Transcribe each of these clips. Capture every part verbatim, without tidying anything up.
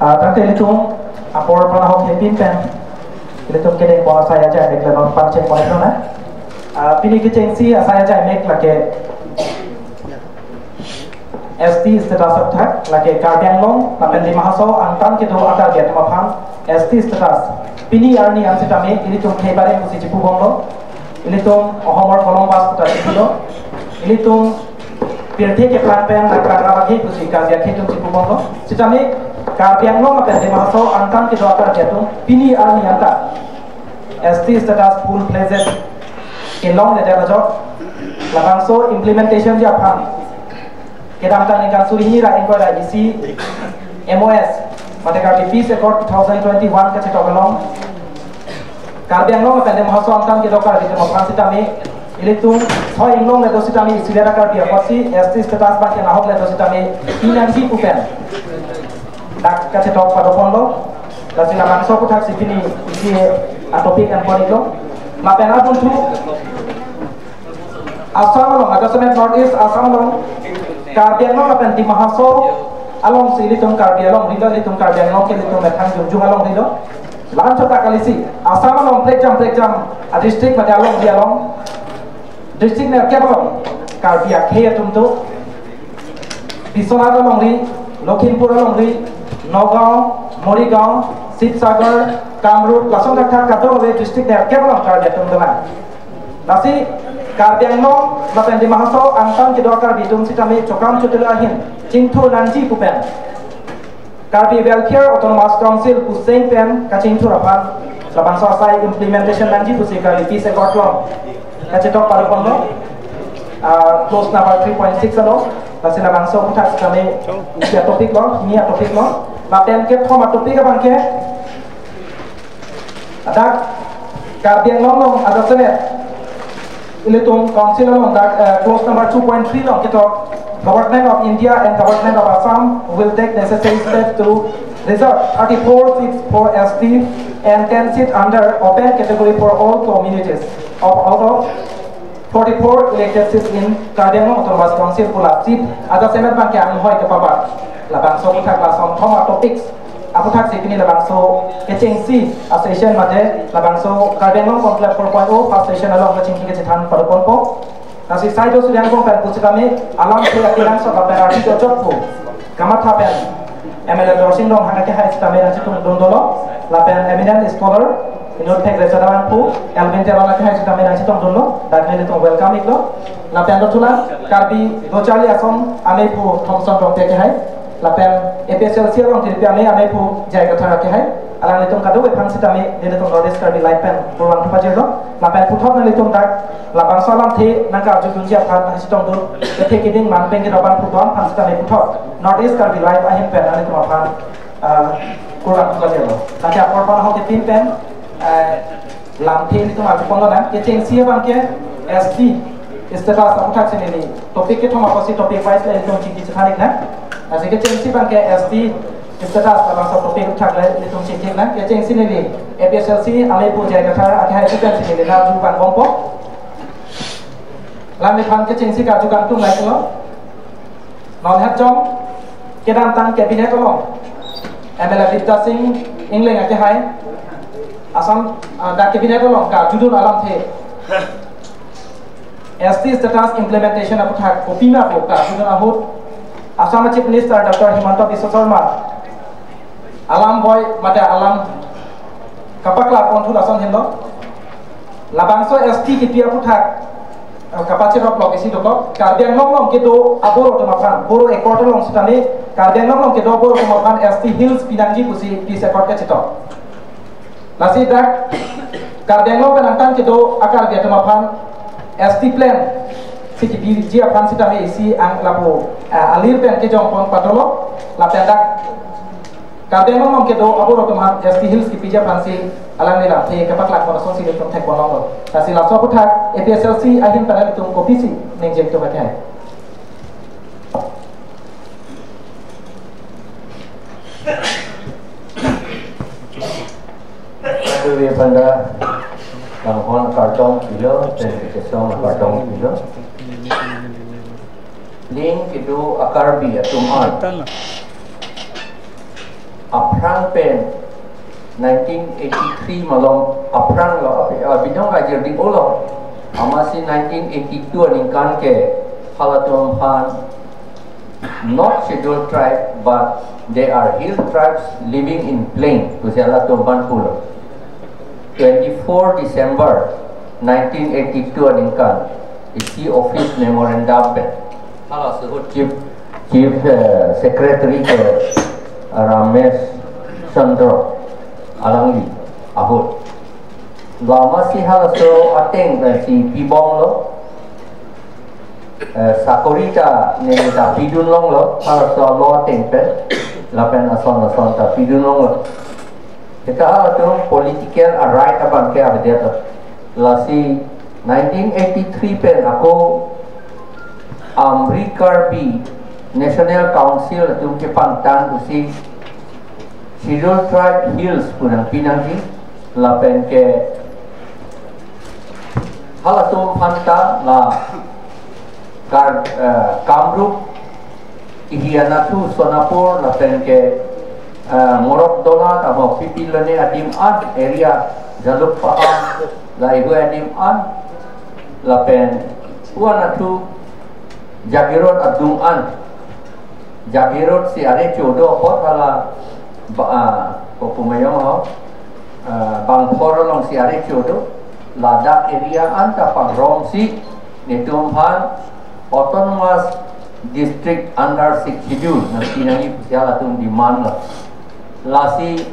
Ah, tangte ilitum apor aphan ahok hepin pen ilitum kedeng pon asai ajai mek le non pangcheng pon iklo na. Ah, pini kechengsi asai ajai mek lake S T status athak, lake Karbi Anglong lapen Dima Hasao angtan kedo a-Karbi atum aphan S T status pini arni an sitame ilitum khei bare pusi chipu bomlo. Ilitum ohomor kolom bas puta chipilo. Ilitum pirthe keplang pen nangklang rap ake pusi Karbi akhei atum chipu bomlo. Sitame Karbi Anglong lapen Dima Hasao angtan kedo a-Karbi atum pini arni anta S T status full fledged kelongledet ajok labangso implementation ji aphan kedamtang ningkan suri hini ra ingkoi ra isi M O S, mate Karbi Peace Accord two thousand twenty-one kachetok along Karbi Anglong lapen Dima Hasao angtan kedo Karbi atum aphan sitame ilitum soi inglong ledo sitame isi le ra Karbi apotsi S T status abang ke nahok ledo sitame pinangji pu pen dak kachetok pado ponlo. Lasi labangso aputhak si pini isi a-topic an pon iklo. Lapen adunthu Assam along, adasonthot North East Assam along, Karbi Anglong lapen Dima Hasao alongsi ilitum Karbi alongri lo, ilitum Karbi Anglong ke ilitum methang jungjung alongri lo. Lapen chota kalisi Assam along prekjam prekjam a-district mate alongri along, district nerkep along Karbi akhei atum do. Biswanath alongri, Lakhimpur alongri, Nagaon, Morigaon, Sibsagar, Kamrup, lason thakthak kadokave district nerkep along Karbi atum dolang. Lasi Karbi Anglong lapen Dima Hasao angtan kedo Karbi atum sitame chokam chotelo ahin chingthur nangji pu pen Karbi Welfare Autonomous Council puseng pen kachingthur aphan labangso asai implementation nangji pusi Karbi Peace Accord along kachetok pado ponlo, ah, clause number three point six along. Lasi labangso aputhak sitame isi a-topic lo, hini a-topic lo. Lapen kethom a-topic abang ke dak Karbi Anglong along adasonthot ilitum council along dak, eh, clause number two point three along ketok, Government of India and Government of Assam will take necessary steps to reserve thirty-four seats for S T and ten seats under open category for all communities of out of forty-four elected seats in Karbi Anglong Autonomous Council pu la seat adasonthot abang ke anghoi kepabat. Labangso aputhak lason thom a-topics aputhak si pini labangso kechengsi a-session mate labangso Karbi Anglong Conclave four point oh first session along kachingki kachethan pado ponpo. Lasi sai do suri angbong pen pusitame alamthe akenangsot lapen arti chot pu kamatha pen M L A Dorsing Ronghang akehai sitame nangchetongdun dolo, lapen eminent scholar inut thek resa daman pu Elvin Teron akehai sitame nangchetongdunlo, dak nelitum welcome iklo. Lapen dothulang Karbi Lo Charli Asong amei pu Thomson Rongpi akehai, lapen A P H L C along tirpi amei, amei pu J I Kathar akehai, alanglitum kadokave aphan sitame nelitum North East Karbi Live pen kurvangthu pajirlo. Lapen puthot nelitum dak labangso alamthe nangkarjudunji aphan nangchetongdun kethe keding man pen kedo abang pu do-an aphan sitame puthot North East Karbi Live ahin pen nelitum aphan, ah, kurvangthu pajirlo. Tangte apor aphan ahok hepin pen, eh, lamthe nelitum arju ponlonang. Kechengsi abang ke S T status aputhak si neli topic kethom apotsi topic wise le nelitum chingki chethan iknang. Lasi kechengsi abang ke S T status labangso topic aputhak le nelitum chingki iknang. Kechengsi neli A P H L C amei pu J I Kathar akehai pu pensi neli nangkarju vangbompo. Alangliphan kechengsi karju kangtung lailo. Non hajong kedamtang cabinet along M L A Bipta Singh Engleng akehai Assam, ah, dak cabinet along karjudun alamthe S T status implementation aputhak kopima pu karjudun ahut Assam Chief Minister Doctor Himanta Biswa Sarma alam boi mate alam kapaklar ponthu lason henlo. Labangso S T kipi aputhak, eh, kapacherap lok isi dokok. Karbi Anglong along kedo aboro atum aphan, Bodo Accord along sitame Karbi Anglong along kedo aboro atum aphan S T Hills pinangji pusi Peace Accord kachetok. Lasi dak Karbi Anglong pen angtan kedo a-Karbi atum aphan S T plan si kipiji aphan sitame isi ang lapu, eh, alir pen kejong pon padolo. Lapen dak Karbi Anglong along kedo aboro atum aphan S T Hills kipiji aphansi alangli lamthe kapaklang pon asonsi nelitum thek ponlonglo. Lasi laso aputhak A P H L C ahin pen nelitum kopisi ningje tum akhai. Aduh, ya, panda langhon kardom pilo, pen kesong kardom pilo. Ling kedo a-Karbi atum an. aphrang pen nineteen eighty-three malom aphrang lo, abi, abinong ajir ding olo. Amatsi nineteen eighty-two aningkan ke halatum aphan not scheduled tribe, but they are hill tribes living in plain, pusi halatum aphan pulo. Twenty-four December nineteen eighty-two aningkan, isi office memorandum pen, hala ahut chief, chief, eh, secretary ke Ramesh Chandra alangli ahut. Amatsi halaso ateng pensi pibomlo, eh, sakori ta neli ta pidun longlo, halaso alo ateng pen, lapen ason ason ta pidun longlo. Seta halatum political a right abang ke avedet. Lasi nineteen eighty-three pen ako Amri Karbi National Council atum kepangtang pusi Scheduled Tribe Hills pu nangpi nangji, lapen ke halatum aphanta la Kar-, eh, Kamrup, Ihianathu, Sonapur, lapen ke, eh, Morokdola, tamo Pipilone adim an area, Jaluk Pahang, Laihue adim an, lapen Puanathu, Jagirot adung an, Jagirot si are chodo apot hala ba, ah, kopumayong ho, ah, Bangphor along si are chodo, ladak area an ta pangromsi netum aphan autonomous district under Sixth Schedule nangpi nangji pusi halatum demand lo. Lasi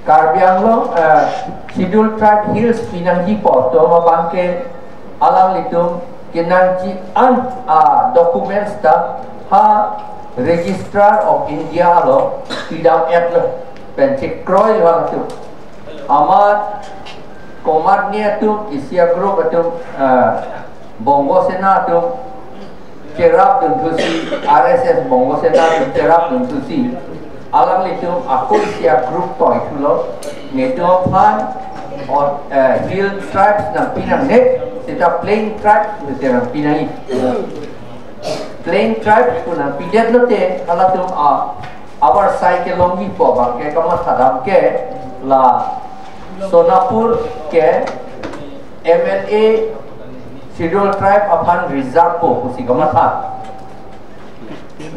Karbi Anglong, eh, Scheduled Tribe Hills pi nangji pu atum abang ke alanglitum kenangji an a documents ta ha Registrar of India along pidam-etlo, pen chekroilo halatum. Amat komatne atum, isi a group atum, eh, Bongo Sena atum cherap dunthusi, R S S Bongo Sena atum cherap dunthusi, alanglitum ako isi a group toithulo, netum aphan, or, eh, hill tribes nangpi nangne, seta plain tribes seta nangpi nangji. Plain tribes pu nangpidet lote, halatum a, avarsai kelongji pu abang ke kamathadam ke la Sonapur ke M L A Scheduled Tribe aphan reserve po pusi kamatha.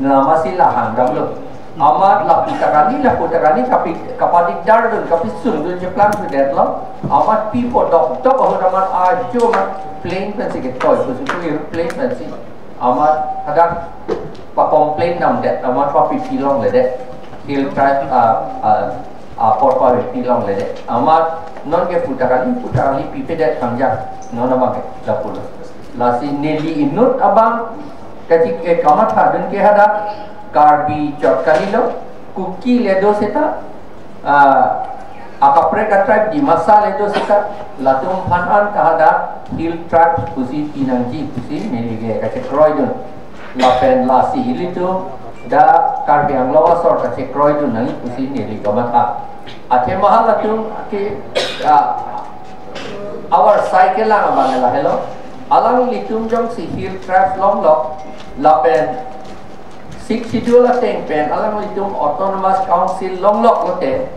Amatsi la hangdamlo. Amat lapu ta kali, lapu ta kali kapi, kapadikdar dun, kapisung dun cheplang sudetlo. Amat pipo dokdok ahut amat ajo amat plain pensi ketoi pusi pu plain pensi. Amat hadak pa-complain damdet, amat papipi longledet. Hill Tribe, ah, ah, apor papipi longledet. Amat non ke pu ta kali, pu ta kali pipedet kangjang. Non abang ke lapulo. Lasi neli inut abang kachik, eh, kamatha dun ke hadak Karbi chot kalilo, Kuki le do seta, ah, akaprek a tribe Dimasa le do seta, latum aphan an ta hadak hill tribes pusi pi nangji pusi neli ke kachekroi dun. Lapen lasi ilitum dak Karbi Anglong asor kachekroi dun nangji pusi neli kamatha. Athema halatum ke, ah, avarsai kelang abang lahelo. Alanglitum jongsi hill tribes longlok, lapen Sixth Schedule ateng pen alanglitum autonomous council longlok lote,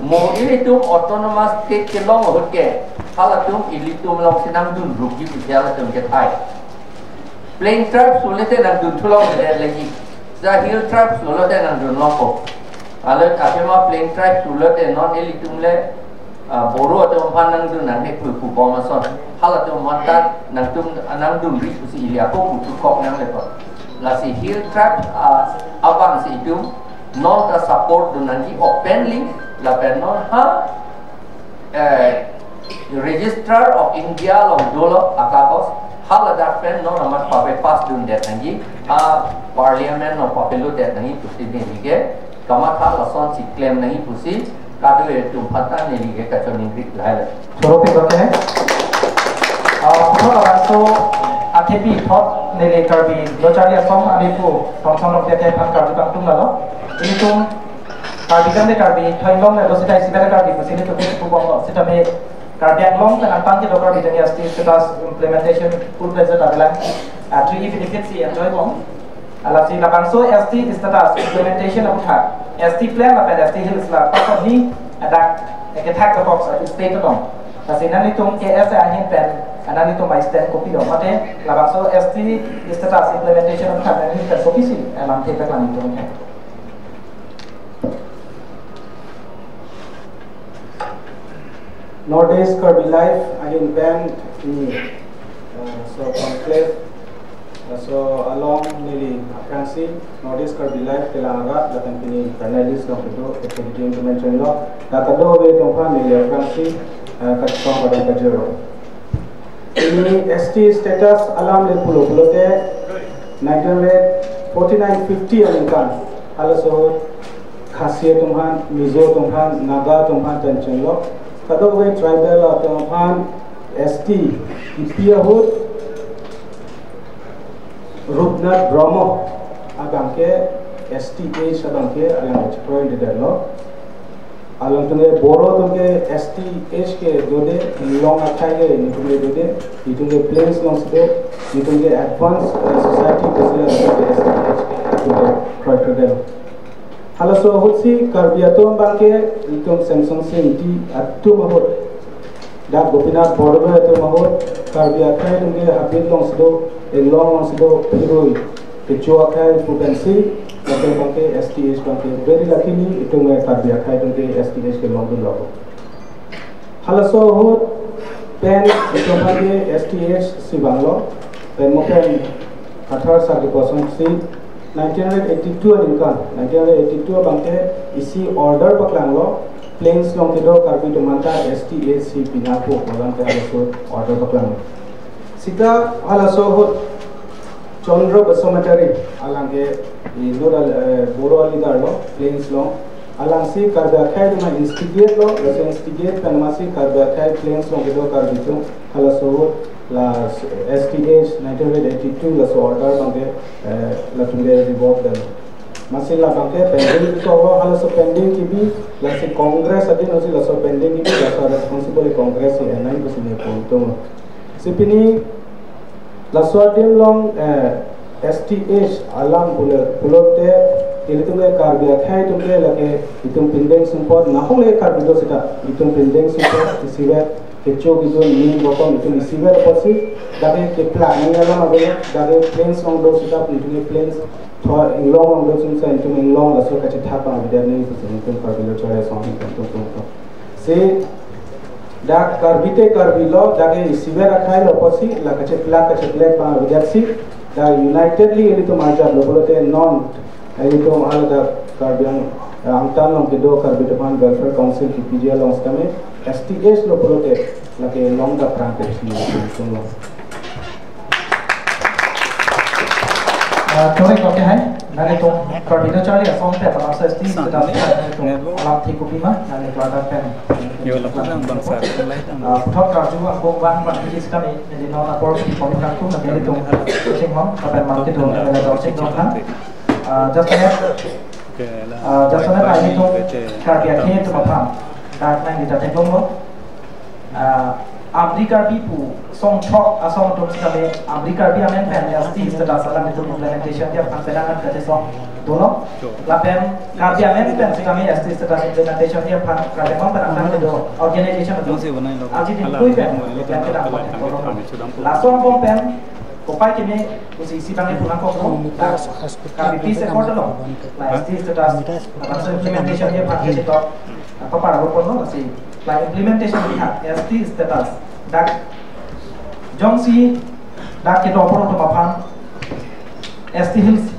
mo ilitum autonomous state kelong ahut ke, halatum ilitum alongsi nangdun rukji pusi halatum kethai. Plain tribes pulote nangdun thulongledet lagi. Ja hill tribes pulote nangdun longpo. Alo athema plain tribes pulote non ilitum le, ah, Boro atum aphan nangdun nangne pu pubom ason. Halatum amat ta nangtum, ah, nangdunri pusi ili ako puthukok nangle po. Lasi hill tribes, ah, abangsi itum non ta support dun nangji openly, lapen non ha, eh, Registrar of India along dolo akagos, haladak pen non amat pape pass dundet nangji, ha Parliament along papelodet nangji pusi neli ke kamatha lasonsi klem nangji pusi kadokave atum aphanta neli ke kachoningri lahelo. Choro pi kote ne? Ah, puthot labangso athepi thot neli Karbi Lo Charli Asong amepu Rongson Rongpi akhei aphan karju kangtung lalo. Ilitum Karbi kan de Karbi, Thainglong le do seta isi bela Karbi pusi ilitum pubomlo. Setame Karbi Anglong pen angtan kedo Karbi Jani S T status implementation full fledged avelang. Ah, three E benefit si enjoy bom. Alasi labangso S T status implementation aputhak, S T plan lapen S T hills la pasapni adak ekethak the box at state along. Lasi nanglitum K S A ahin pen, ah, nanglitum bai stand kopi lo. Mate labangso S T status implementation aputhak nangli pen kopisi, eh, lamthe pen nanglitum ke. Northeast Karbi Live ahin pen pini, eh, so conclave, eh, so along neli aphrangsi Northeast Karbi Live kelang arat lapen pini panelist along kedo activity implement chenglo. Dak kadokave atum aphan neli aphrangsi, eh, kachetong padam pajirlo. Pini S T status alam le pulo pulote nineteen forty-nine fifty aningkan halaso Khasi atum aphan, Mizo atum aphan, Naga atum aphan pen chenglo. Kadokave tribal atum aphan S T kipi ahut Rupnath Brahma abangke S T H abangke alang chekroidetlo. Alangtum ke Boro atum ke S T H ke dode, inglong akhei ke nelitum ke dode, itum ke plains alongsi do, itum ke advanced, eh, society pusi la itum ke S T H ke itum ke kroikre det. Halaso ahutsi Karbi atum abangke itum Semsonsing Ingti atum ahut, dak Gopinath Bordoloi atum ahut, Karbi akhei atum ke habit alongsi do, inglong alongsi do, phirui kecho akhei pu pensi, lapen abangke S T H abangke very luckily itum, eh, Karbi akhei atum ke S T H kelongdunlo. Halaso ahut pen itum abangke S T H si vanglo, pen mo pen kathar sargi kosonsi nineteen eighty-two aningkan, nineteen eighty-two abangke isi order paklanglo, plains along kedo Karbi atum aphanta S T H si pinangpo pu alam ke halaso order paklanglo. Sita halaso ahut Chandra Basumataris, alangke inut, eh, Boro leader lo, plains along. Alangsi Karbi akhei atum instigate lo, laso instigate pen amatsi Karbi akhei plains along kedo Karbi atum halaso ahut la S T H nineteen eighty-two laso order abangke, eh, latum ke revoke det. Amatsi labangke pending keso, halaso pending kebi, lasi Congress adin alongsi laso pending kebi, laso responsible Congress si enai pusi neli pon tong. Si pini laso adim along, eh, S T H alam pule pulote, ilitum ke Karbi akhei atum ke lake itum pindeng sumpot, nahok le Karbi do seta, itum pindeng sumpot isivet kecho kejun ning rokom itum isivet apotsi, dak ke keplang ni alam ave, dak ke plains along do seta, itum ke plains, tho inglong along do sumsa itum inglong laso kachethap abang avedet nangji pusi itum Karbi Lo Chorei Asong ahin pen tum tum tum. Si dak Karbi te Karbi lo, dak ke isivet akhei lo apotsi, la kacheplak kacheplek abang avedetsi, dak unitedly ilitum arjaplo pulote non, ilitum hala dak Karbi Ang-, Angtan along kedo Karbi atum aphan Welfare Council K P G along setame, S T H lo pulote, lake longda prang ke si tum lo. Ah, chorei kote hai, nanglitum Karbi Lo Charli Asong pen labangso S T status pen nanglitum alamthe kopima, nanglitum adak pen. Yo, lapu lang bangsa, lang lai tang. Ah, puthot karju angbong abang, abang hiji sitame, neli non apor pi pon kangtung, nanglitum Sing Hong, kapen mangke do, neli do Sing Hong ha. Ah, just a minute. Oke, lah. Ah, just a minute, nanglitum Karbi akhei atum aphan. Dak nangli ta theklonglo. Ah, Amri Karbi pu song thok asong atum sitame Amri Karbi amen pen S T status alam itum implementation dia aphan penang an kachesong dolo. Lapen Karbi amen pen sitame S T status implementation dia aphan Karbi Anglong pen angtan kedo organization atum. Aji din kui pen yang kita buat dolo. Laso angbong pen kopai keme pusi isi abang pu nangkok lo. Karbi Peace Accord lo. La S T status, laso implementation dia aphan kachesong. Apa para lo pon lo si. La implementation aputhak S T status dak jongsi dak kedo apor atum aphan S T hills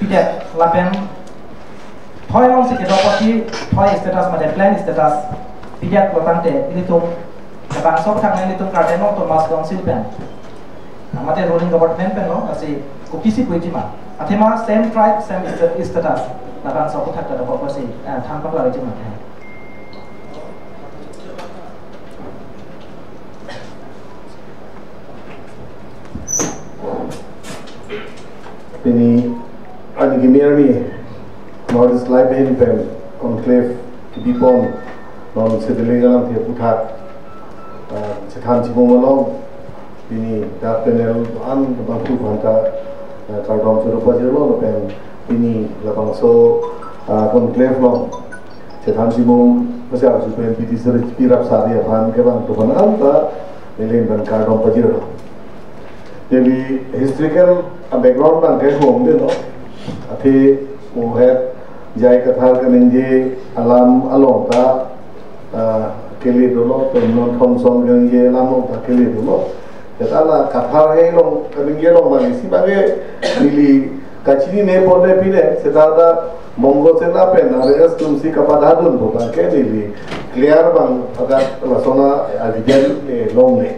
pidet lapen thoi alongsi kedo apotsi thoi status mate plain status pidet lo tangte ilitum labangso aputhak nangtum Karbi Anglong Autonomous Council pen, ah, mate ruling government pen lo, lasi kopisi puji ma. Athema same tribe, same sta-, status. Labangso aputhak ta dapat pasi, eh, than paklariji ma. Pini arni kimi arni Northeast Live ahin pen conclave kebipon non settling alamthe aputhak, ah, chethan chibom along pini dak panel an bangphu aphanta Kardom choro pajirlo lapen pini labangso, ah, conclave along chethan chimung pasar supen P T C R H P rap sari aphan kevang tuhan anta neli pen kardom pajirlo. Jadi historical, ah, background abangke hom de no. Athe mo het J I Kathar kaningje alam along ta, ah, kele dolo, pen non Thomson kaningje alam along ta kele dolo. Seta la Kathar hei along, kaningje along abang isi abangke neli kachinine ponde pine, seta ta Bongo Sena pen R S S atumsi kapadadun pu abangke neli clear abang agak lason a-evidence, eh, longle.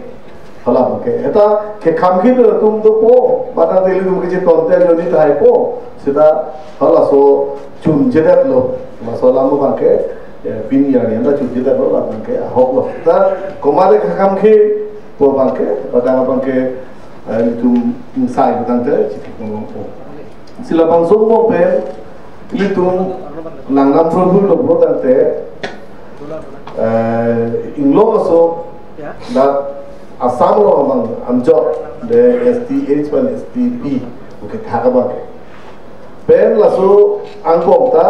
Hala abangke. Seta kekham ke atum dopo, mata Delhi atum kechethan te ajoine tahai po. Seta halaso chunjedetlo. Laso alam abangke, eh, pini arni anta chunjedetlo, la abangke ahoklo. Seta komat kekham ke pu abangke, padang abangke, eh, itum sai tangte, chiti kono. Si labangso mo pen, ilitum nangnam prodhu lo bro tangte, eh, inglong aso, dak Assam along abang anjok, de S T H pen S T P, oke, thak abangke. Pen laso angbong ta,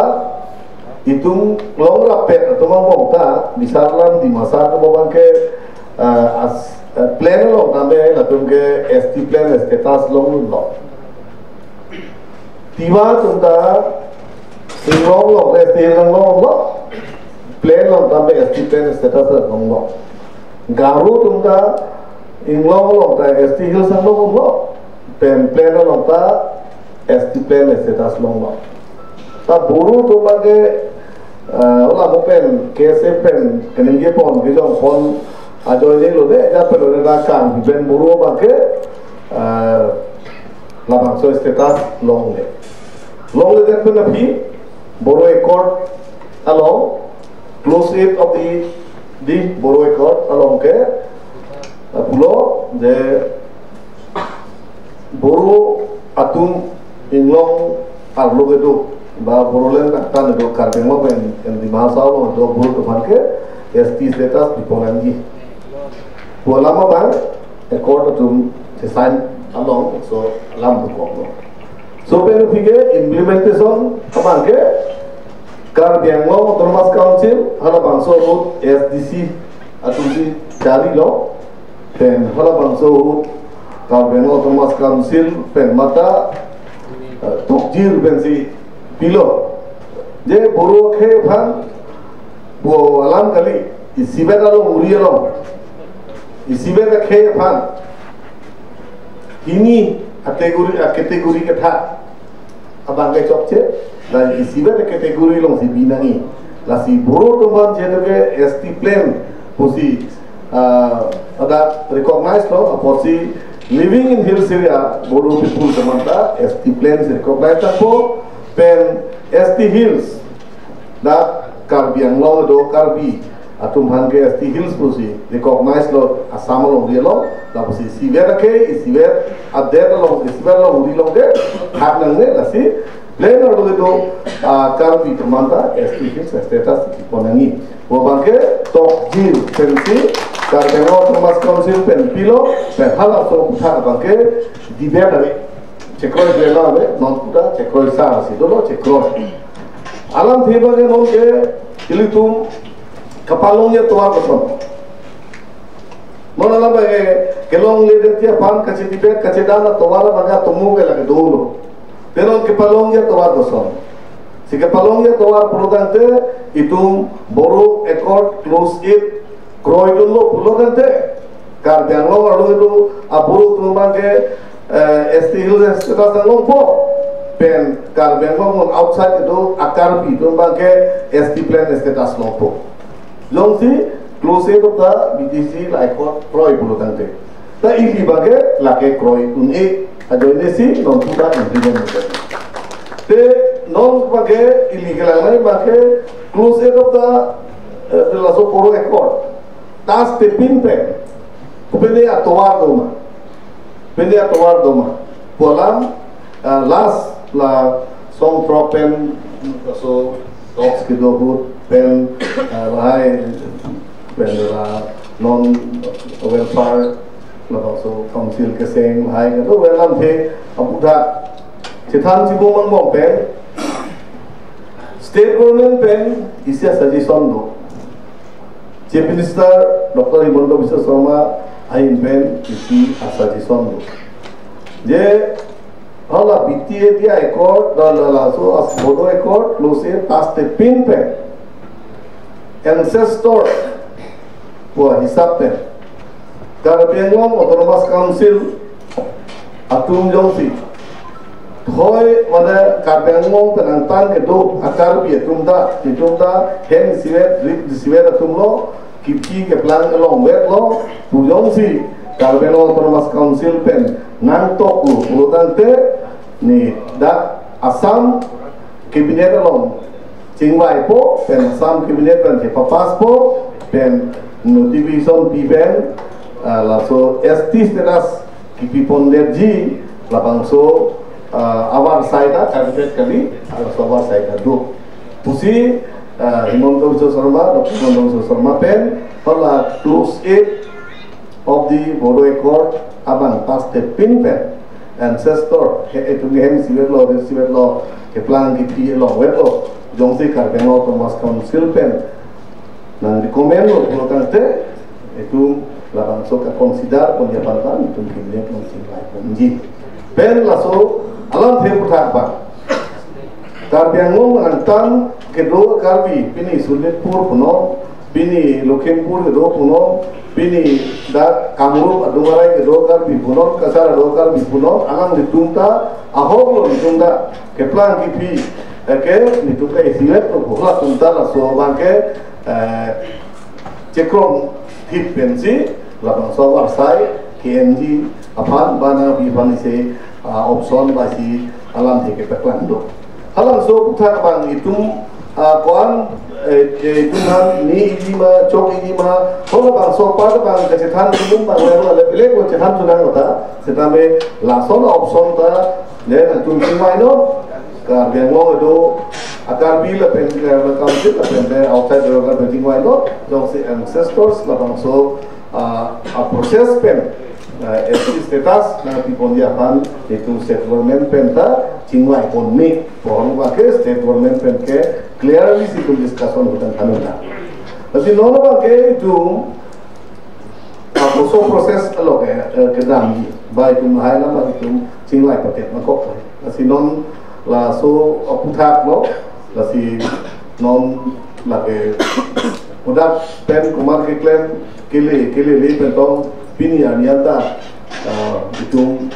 itum longrap pen atum angbong ta, bisar alam Dimasa atum abangke, eh, as, eh, plan along tame latum ke S T plan status longlo. Tiwa atum ta inglong along S T Hill along longlo. Plan along tame S T plan status longlo. Garo atum ta inglong along ta S T Hills along longlo. Pen plan along ta S T plan status longlo. Ta Boro atum abangke, eh, ola mo pen K S A pen kaningje pon, kejong pon ajoine lo de, ja pen lo de, na Karbi pen Boro abangke, eh, labangso status longle. Longledet pen aphi Boro Accord along, clause eight of the, the Boro Accord along ke, eh, pulo je Boro atum inglong arlo kedo, ba Bodoland katan kedo, Karbi Anglong pen, pen Dima Hasao along kedo Boro atum aphan ke S T status pipon nangji pu alam abang Accord atum si sign along, so alam dokoklo. So pen aphi ke implementation abangke Karbi Anglong Autonomous Council halabangso ahut S D C atumsi jarilo, pen halabangso ahut Karbi Anglong Autonomous Council pen mata, eh, tokjir pensi pilo. Je Boro akhei aphan pu alam kali, isivet alongri along, isivet akhei aphan hini a-category, a-category kethak abangke chokche, la isivet a-category alongsi bi nangji. Lasi Boro atum aphan jehetu ke S T plan pusi, ah, ada recognize lo, apotsi living in hills area Boro people atum aphan ta S T plan si recognize tangpo, pen S T Hills, dak Karbi Anglong do Karbi atum aphan ke S T Hills pusi recognize lo Assam alongri along, lapusi isivet akhei, isivet adet along, isivet alongri along ke thak nangne, lasi plan arlo kedo, ah, Karbi atum aphan ta S T Hills status pipon nangji pu abangke tokjir pensi Karbi Anglong Autonomous Council pen pilo, pen halaso aphuthak abangke debate ave, chekroi ave, non puta chekroi sa si dolo, chekroi. Alamthe abangke non ke ilitum kapalongji atovar koson. Non alam abangke kelongledet aphan kachedebate, kachedan atovar abangke atomo ke lake dolo. Te non kepalongji atovar koson. Si kepalongji atovar pulo tangte itum Boro Accord clause eight kroidunlo pulo tangte, Karbi Anglong arlo kedo a-Boro atum abangke, eh, S T Hills status nanglongpo, pen Karbi Anglong non outside kedo a-Karbi atum abangke S T plan status longpo. Jongsi clause eight of the B T C la Accord kroi pulo tangte, ta ili abangke lake kroi un-e, ajoine si non puta implement un-e. Te non abangke ili kelang nai abangke clause eight of the, eh, laso Boro Accord ta step in pen, kopine atovar doma, kopine atovar doma pu alam, ah, last la song throk pen, so talks kedo ahut pen, ah, lahai pen la non welfare, labangso council keseng lahai kedo, welam the apuda Chethan chibom angbong pen, State Government pen isi a-suggestion do. Chief Minister Doctor Himanta Biswa Sarma ahin pen isi a-suggestion do. Je hala B T A D I Accord, la la laso as Bodo Accord, lo se pass te pin pen ancestor pu ahisap pen Karbi Anglong Autonomous Council atum jongsi thoi mane Karbi Anglong pen angtan kedo a-Karbi atum ta, itum ta hem isivet, rit isivet atum lo, kiphi keplang along vet lo pu jongsi Karbi Anglong Autonomous Council pen nangtok lo pulo tangte, ne dak Assam Cabinet along chingvaipo pen Assam Cabinet pen chepapasspo pen notification pi pen, ah, laso S T status kipi pondetji labangso, ah, avarsai ta, cabinet kali, ah, laso avarsai ta do pusi, ah, Himanta Biswa Sarma, Doctor Himanta Biswa Sarma pen hala clause eight of the Bodo Accord abang pass te pin pen ancestor, he, itum hem isivet lo, isivet lo, keplang kiphi along vet lo, jongsi Karbi Anglong Autonomous Council pen nang recommend lo pulo tangte, itum labangso ke-consider ponji aphan ta itum Cabinet along chingvai ponji. Pen laso alamthe aphuthak abang Karbi Anglong angtan kedo Karbi, pini Sonitpur punon, pini Lakhimpur kedo punon, pini dak Kamrup adung arai kedo Karbi punon, Cachar kedo Karbi punon, alanglitum ta ahok lo, itum ta keplang kiphi, eh, ke itum ta isivet lo, halatum ta laso abang ke, eh, chekrong thip pensi labangso avarsai ke-enji aphan, bana bi aphan isi, ah, option ba isi alamthe kepaklang do. Halabangso aphuthak abang itum, ah, ko-an, eh, eh, itum aphan ni iji ma, chok iji ma, halabangso apar abang kachethan itum abang level ale pelek lo chethan chunang lo ta, setame lason option ta, le nangtum chingvai non, Karbi Anglong kedo a-Karbi lapen, eh, Council lapen le outside the Karbi chingvai non, jongsi ancestors labangso, ah, a-process pen, ah, S T status nangpi ponji aphan itum State Government pen ta chingvai pon me pu abang ke State Government pen ke clearly si itum discussion hotan thanun ta. Lasi non abang ke itum, ah, laso process along ke, eh, kedamji, ba itum lahai alam itum chingvai paket ma kok. Lasi non laso aphuthak lo, lasi non lake udak pen komat keklem kele, kelele pen tong pini arni anta, ah, itum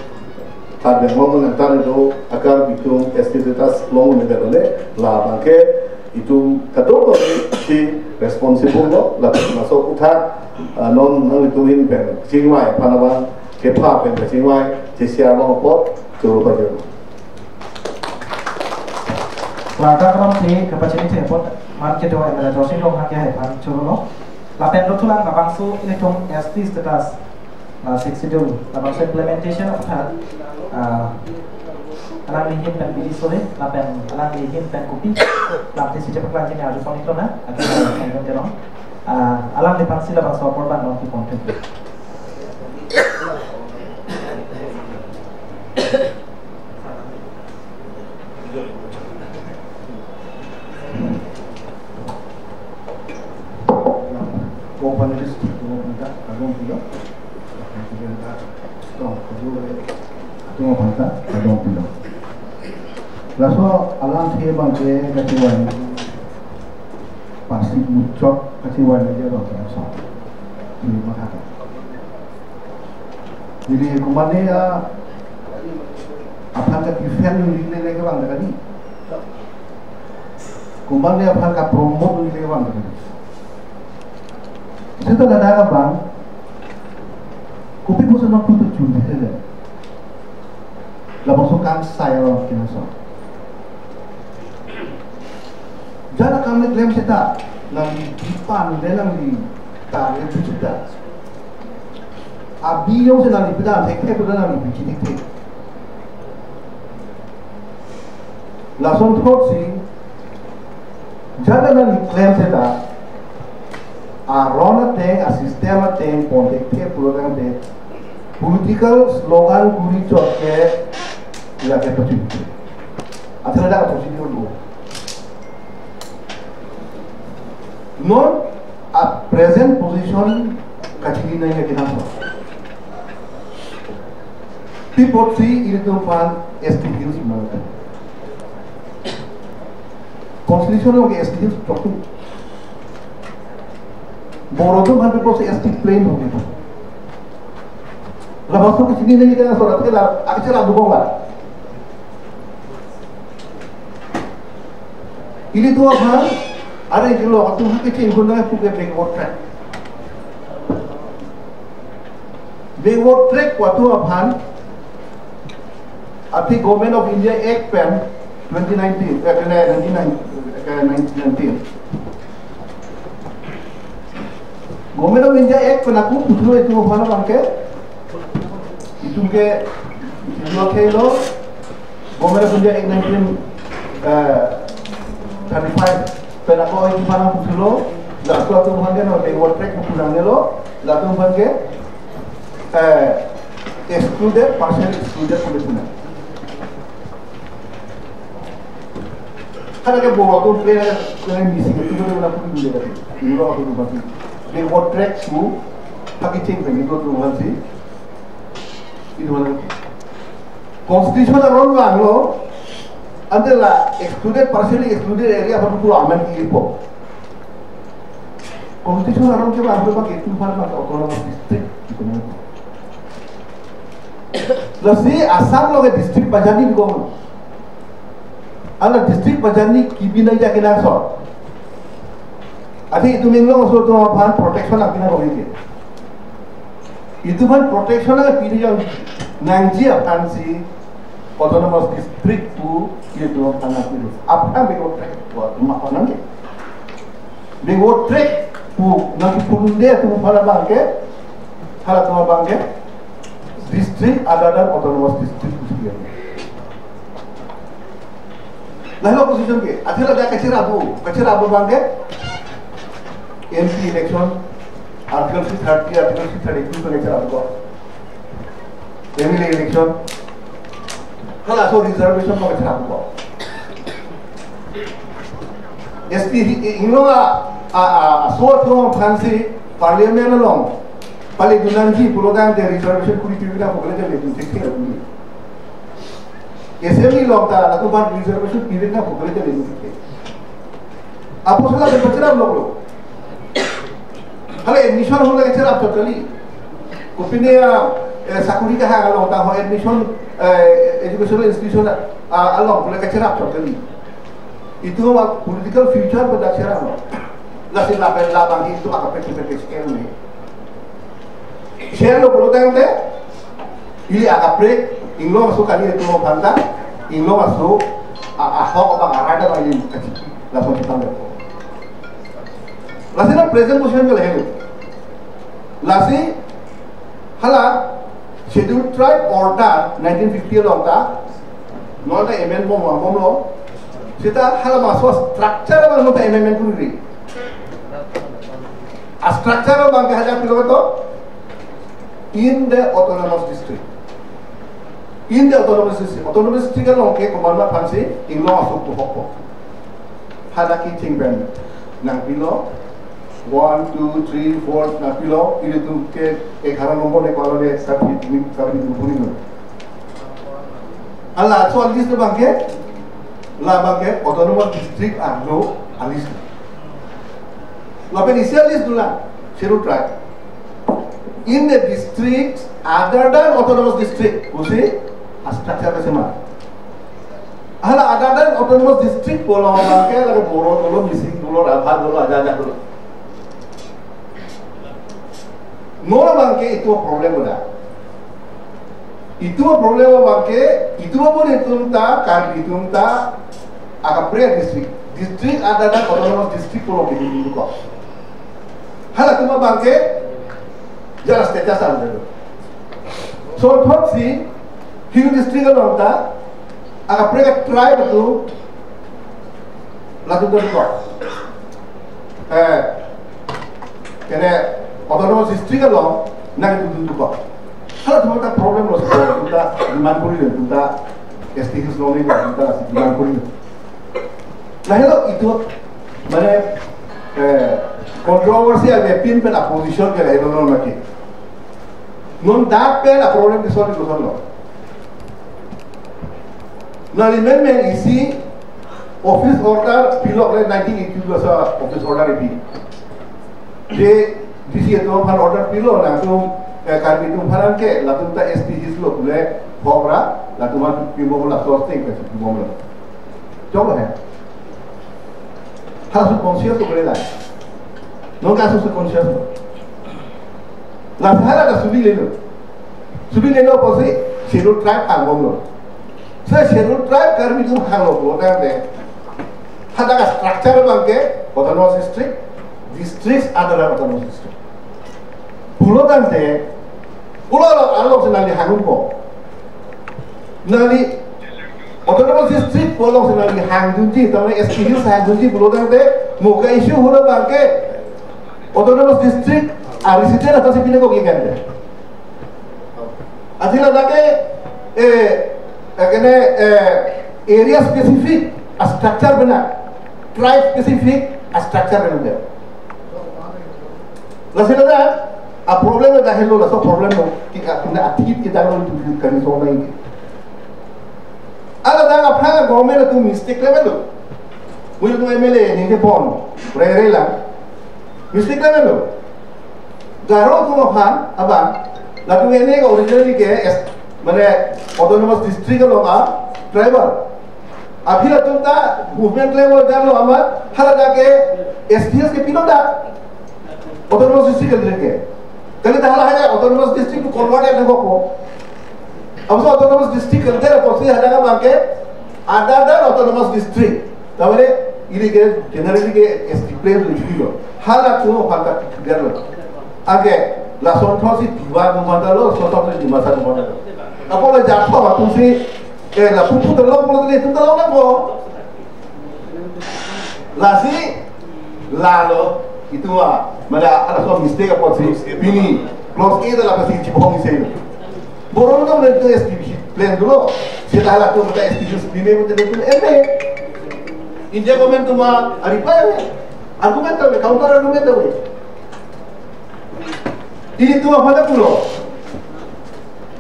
Karbi Anglong angtan kedo a-Karbi atum S T status long-un-e det-un-e, labang ke itum kadokave si responsible lo, lapen laso aphuthak, ah, non nanglitum ahin pen chingvai aphan abang kepha pen kachingvai, cheshare long apot choro pajor. Klardak alamthe kapachini thek apot, man kedo M L A Dorsing Ronghang ke hai aphan choro lo. Lapen dothulang labangso ilitum S T status, ah, Sixth Schedule, labangso implementation aphuthak, ah, alangli ahin pen bidi sore, lapen alangli ahin pen kopi lamthe si chepaklangji ne arju pon-ik lonang, akhil Simon Teron. Ah, alangliphan si labangso apor abang nangpi pon thek. Co-panelist atum aphan ta kardom pilo. Student ta, student atum aphan ta kardom pilo. Laso alamthe abang ke kachingvai, pasi muchot kachingvai aja abang ke laso. Ini matha. Neli komatne aphan ka-defend neli le ke abang kali. Komatne aphan ka-promote neli le ke abang kali. Seta ladak abang, kopi puson nangputu chun de le. Labangso kangsai abang ke laso. Jana kam le klem seta, nangli dipan le nangli ta le puchita. Abi jongsi nangli pida thekthe, pida nangli bichi thekthe. Lason thotsi, jana nangli klem seta, aron ateng, a-system ateng pon thekthe pulo tangte, political slogan kuri chot ke, lake pachun. Athela dak posisi dulu. Non a present position kachini nai ya kita so. People si ilitum aphan S T hills mana. Constitution along S T hills protu. Boro atum aphan people si S T plain ho. Labangso kachini nai kita so, athela akhara dubong la. Ilitum aphan, are kilo atum ha kecheng kun nang puke backward track. Backward track pu atum aphan, aphi Government of India Act pen twenty nineteen, eh, pen nineteen nineteen, eh, nineteen nineteen. Government of India Act pen ako puthlo itum aphan abangke, itum ke, itum ke lo, Government of India Act nineteen, eh, thirty-five pen ako itum aphan puthlo, laso atum aphan ke non backward track pu nang lo, latum aphan ke, eh, excluded, partially excluded pu nang. Karena ke boro atum plain, plain missing itu betul betul pun dulu kan. Ini lo aku tuh pasti. Backward track pu, pakai ceng kan itu tuh masih. Itu mana? Constitution aron vanglo, ante la excluded, partially excluded area apa tuh amen ipo. Constitution aron kevanglo pakai itu mana pakai autonomous district gitu kan. Lasi Assam along ke district bajani dikong. Hala district bajani kibi nai ja kena so. Ati itum Inglong aso atum aphan protection apina ko ke. Itum aphan protection apining nangji aphansi autonomous district pu itum aphan apilo. Aphan backward track pu atum aphan nangji. Backward track pu nangji pu dunde atum aphan abangke, hala atum abangke district other than autonomous district pusi ya. Lahelo position ke, athela dak kachira bu, kachira bu abangke M P election, Article three thirty, Article three thirty-two pen kachira bu ko. M L A election. Halaso reservation pen kachira bu ko. S T hi, i-, Inglong a, a, a, aso atum aphansi parliament along pale dunangji pulotangte reservation kuri pipi nangpo kali jale dun thekthe. Assembly along ta latum aphan reservation pipi nangpo kali jale dun thekthe. Apotsi la kachira loklo. Hala admission hole kachira chot kali. Kopine, eh, sakuri kahang along ta ho admission, eh, educational institution, ah, along hole kachira chot kali. Itum a political future pada chira lo. Lasi lapen labang itum akaprek-prek scale ni. Share lo pulotangte, ili akaprek, Inglong aso kali itum aphan ta, Inglong aso, a, ahok abang arada abang ili kachi, lason kita lo. Lasi na present position ke lahelo. Lasi, hala, Scheduled Tribe Order nineteen fifty along ta, non ta amend bom bom lo, seta halabangso structure abang non ta amendment kuri ri. A structure abangke hadak pilo to, in the autonomous district. In the autonomous district. Autonomous district along ke komat aphansi Inglong aso pu hokpo. Hadak kecheng pen nangpilo, one, two, three, four nangpilo, ilitum ke egharo nombor ne ko-an lo de sabi, sabi dun puri no. Hala, so a list abangke, labangke autonomous district arlo a list. Lapen isi a list dula, Scheduled Tribe. In the districts other than autonomous district, pusi a structure ke sema. Hala other than autonomous district pu along abangke lake Boro dolo, Mising dolo, Rabha dolo, aja aja dolo. Non abangke itum problem udah. Itum problem abangke, itum apot itum ta, Karbi atum ta, akaprek district, district other than autonomous district pu along ke dun ko. Halatum abangke, jala status alo. So thotsi, Hill District along ta, akaprek tribe atum, latum dun ko. Eh, kene autonomous district along, nangtum dun ko. Halatum ta problem lo, atum ta demand kuri, atum ta S T Hills along ni kita masih bilang pun. Lahelo itum, mane, eh, controversy avepin pen opposition ke lahelo non maki. Non dak pen a problem ke solve ko solve lo. Nangli men men isi office order pilok le nineteen eighty-two lo sa office order ipi. Je D C atum aphan order pilo nangtum, eh, Karbi atum aphan ke latum ta S T Hills lo pule hok ra latum aphan pimo la sosting ke pimo lo. Chok lo he. Halaso conscious lo pule la. Non kaso su conscious lo. La hala ta subi lelo. Subi lelo apotsi Scheduled Tribe angbomlo. So Scheduled Tribe Karbi atum hanglo pulotangte, hadak a structure abangke autonomous district, districts under autonomous district. Pulotangte, pulo lo along si nangli hangdunpo. Nangli autonomous district pu along si nangli hangdunji, tame S T Hills hangdunji pulotangte, mo ka issue hula abangke autonomous district a resident aphansi pine ko kikante. Athe ladak ke, eh, eh, kene, eh, area specific a structure bina, tribe specific a structure bina. Lasi ladak a problem ladak helo, laso problem lo. Kita, kita atit kita lo itu kami so nai. Ala dak aphan government atum mistake le melo. Mui tu M L A ni ke pon, re re lang. Mistake le melo. Garo atum aphan abang, latum ini ke originally ke S, mane autonomous district along a tribal. Aphi latum ta movement level jalo amat, haladak ke S T Hills ke pino dak autonomous district ke. Kali ta hala hanya autonomous district to convert ya nangkok. Apotsi autonomous district ke, apotsi hadak abangke under the autonomous district. Tamane ili ke generally ke S T plain lo, hala atum aphan ta clear lo. Anke lason throksi Tiwa atum aphan ta lo, lason throksi Dimasa atum aphan ta lo. Apot la jatho atumsi, eh, la pupu ta lo, pulo ta lo, itum ta lo nangpo. Lasi lalo itum a, mane halaso mistake apotsi pini clause A ta la pasi chibong isi. Boron atum le tu S T B C plan dolo. Seta hala atum ta S T B C plan mo te tu ende. India government atum a reply ave. Argument ave, counter argument ave. Ilitum aphan ta pulo.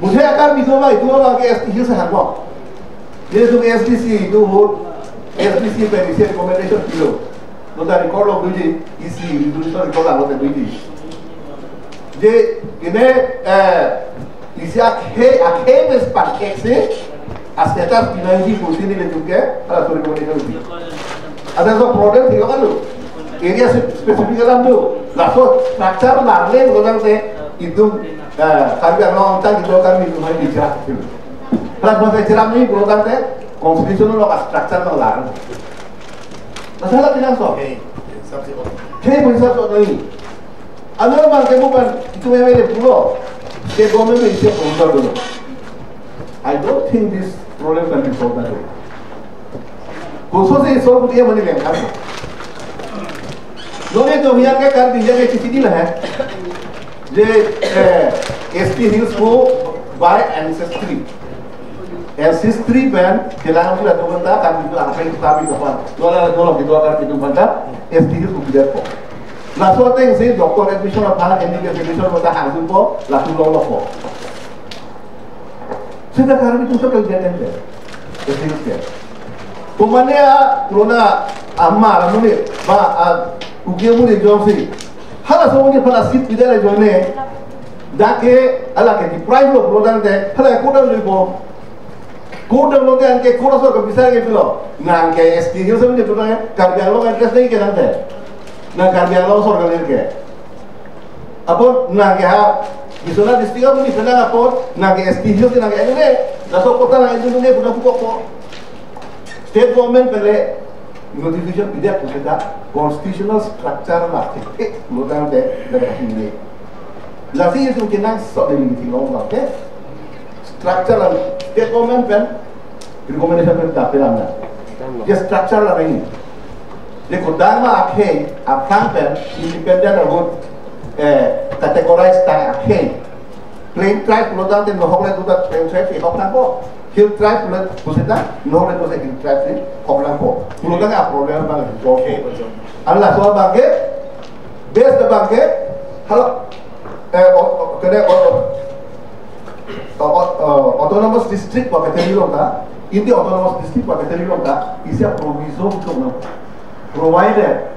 Muthe akar bidova itum abangke S T Hills hangpo. Ilitum S D C itum ahut, S D C pen isi recommendation pilo. Nota record lo duji, isi resolution record lo duji. Je, ini, eh, isi akhei, akhei mes pakai si, a status pinangji pusi nelitum ke, halaso recommendation pi. Ada so problem thik lo kan lo. Area spe-, specific alam tu. Laso structure larle lo nang te itum, eh, Karbi Anglong ta itum Karbi itum hai bicara tu. Hala bangsa bicara ni lo nang te constitution lo ka structure nang lar. Masalah pinang so. Hey, sabse. Hey, sabse nahi. Ano abangke mo pen itum M L A pulo, state government isi problem dolo. I don't think this problem can be solved that way. Kososi solve dia mani lengkap. Nonke itum yang ke Karbi yang ke chisi di la hai. Je, eh, S T Hills ko by ancestry. Ancestry pen, kelang sila tu benda kan itu apa itu kami tu pan. Dola dola gitu akan itu benda, S T Hills ko bidat ko. Laso atengsi doctor admission aphan, M B B S admission aphan hangdunpo, laso longlo po. Seta Karbi atum so kerja kan dia. Betul ya. Pemane a, lona amar muni, ba a, ukia muni jongsi. Halaso muni pada seat pida le jone. Dak ke, ala ke deprive lo pulotangte, hala ke kodam lo po. Kodam lo ke anke koda sor ke bisa ke pilo. Nang ke S T Hills muni pulotangte, Karbi Anglong interest nahi ke nangte. Nang Karbi Anglong sor ke ke. Apot nang ke ha, Biswanath district amun ni penang apot, nang ke S T Hills nang ke N N A, laso kota nang N N A puna pukok po. State government pen le notification pida pusita constitutional structure la thik thik lotangte dari ini. Lasi itum kenang sok dari meeting long la ke structure la state government pen recommendation pen dapil anda. Dia structure la ini. Dia kodama akhei, aphrang pen, independent ahut, eh, categorize ta akhei. Plain tribe lotangte nohok le duta plain tribe ihok nangpo. Hill tribe le pusita, no le pusi hill tribe ni, kok lang po. Pulo tang a problem bang, okay. Ala so bangke, base bangke, halo, eh, o, o, kene, o, o, o, o, autonomous district pa kateri long ta, India autonomous district pa kateri long ta, isi a proviso itu na. Provided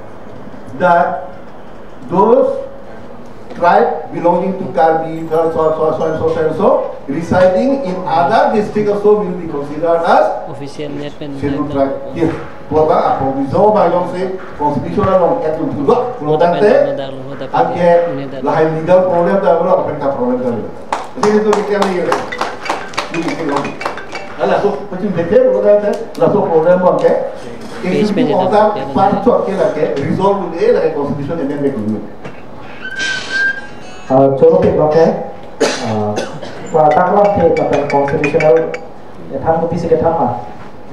that those tribe belonging to Karbi, so, so, so, so, and so, so, and so, residing in other district also will be considered as official net pen scheduled tribe. Yes. Pulo tang a proviso ba jongsi constitution along act to do. Pulo tangte, anke lahai legal problem ta, pulo apa problem ta. Jadi itu kita ni. Ini kita. Ala so, macam bete pulo tangte, laso problem bangke. Issue pen ota part chot ke lake resolve le lake constitution amendment dulu. Ah, choro ke bloke, ah, pa taklam ke lapen constitutional ethan ko pisi kethan ma,